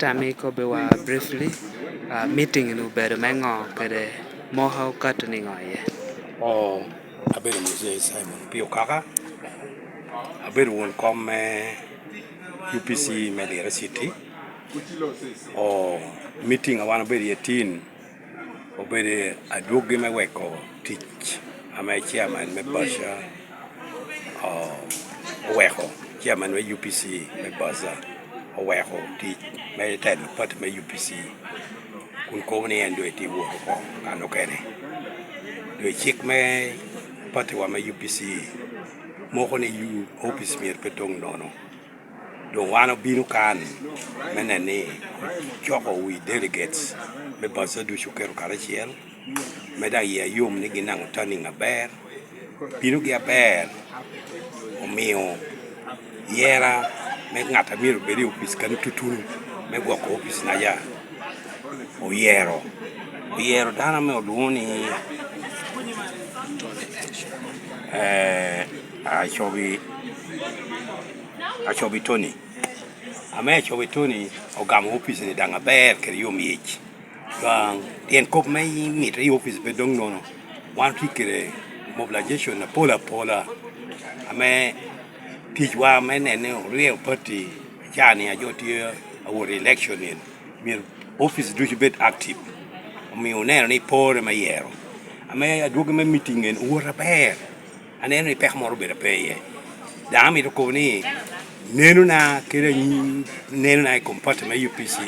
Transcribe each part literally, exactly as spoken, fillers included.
Tam ikobbiwa briefly, ah, meeting-ni obedo me ŋo kede moka okato niŋo iye? Oo, abedo Mose Simon Pio Kaka, abedo won kom me U P C me Lira City. Oo, meeting a wan obedo iye tin obedo adwoggi me weko tic ame chairman me Baca oweko, chairman me U P C me Baca oweko tic me telo pati me U P C, kun kobo ni en doŋ etye wot oko kan okene. Doŋ cik me patiwa me U P C moko ni opic myero pe dong nono. Doŋ wan obino kan me neno ni ocoko wi delegates me Baca ducu oketo karacel, me daŋ yie ayom ni gin daŋ otaniŋ aber, binogi aber, omio yera me ŋat a myero obed i opic kano tutunu me gwoko opic naca oyero, oyero dano ame olwoŋo ni, eh, Acobi, Acobi Tony. Ame Acobi Tony ogamo opic-ni daŋ aber kede yom yic. Daŋ tyen kop me mito i opic pe dong nono. Wan otye kede mobilization apol apola ame ticwa me neno ni oryeyo pati ca-ni a jo tye awot i election-ni, myero opic ducu bed active. Omio oneno ni pore me yero. Ame adwogi me meeting en owot aber. Aneno ni peko moro obedo pe iye. Daŋ amito kobo ni nenona kede nenona i kom pati me U P C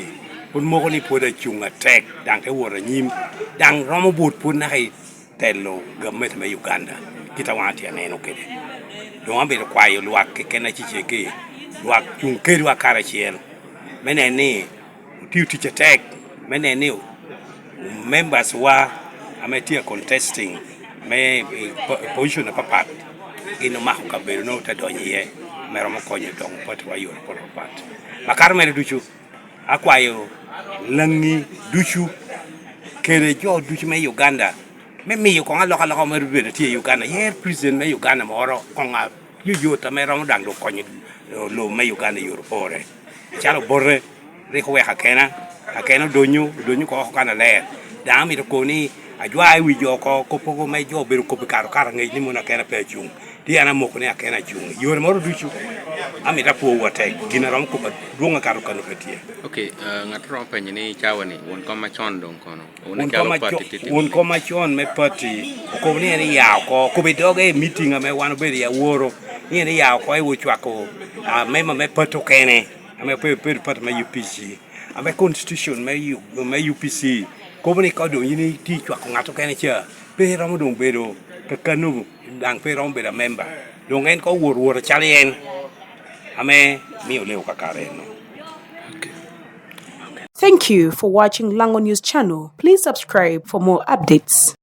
pwod moko ni pwod acuŋ atek, daŋ te wot anyim, daŋ romo but pwod naka i telo gamente me Uganda, kit a wan atye aneno kede. Doŋ amito kwayo lwak keken acecegi, lwak cuŋ kedwa karacel, me neno ni otio tic atek me neno ni members wa ame tye contesting me i po- position apapat gin omako kabedo nongo te donyo iye me romo konyo dongo pati wa yore pol apapat. Makato mere ducu akwayo Langi ducu kede jo ducu me Uganda me miyo koŋ alokaloka ma bedo tye i Uganda, yer president me Uganda moro koŋ a yoyot ame romo daŋ dok konyo lobo me Uganda i yore pore. Calo obote rik oweko akena, akena odonyo, odonyo oko oko kannaler. Daŋ amito kobo ni ajwa i wi jo oko, kop oko me jo obedo kop i kato kato angec ni mono akena pe acuŋ. Tye an amoko ni akena acuŋ i yore moro ducu. Amito apwowu atek, gin a romo kop adwoŋ akato kano pe tye. Ok, ah, ŋat oromo penyo ni cawa-ni won kom macon doŋ kono? Wun Won ikalo kom aco- pati titino. Won kom macon me pati okobo ni en iya oko, okobo i doge i meeting ame wan obedo i aworo, ni en iya oko i ocwako ah, member me pati okene ame pe obedo pati me U P C, ame constitution me U- me U P C kobo ni ka doŋ in itye icwako ŋat okene ca, pe iromo doŋ bedo kakano, daŋ pe iromo bedo amemba. Doŋ en ka owot wot acalo en ame mio lewo kakare enno. Thank you for watching Lango News Channel. Please subscribe for more updates.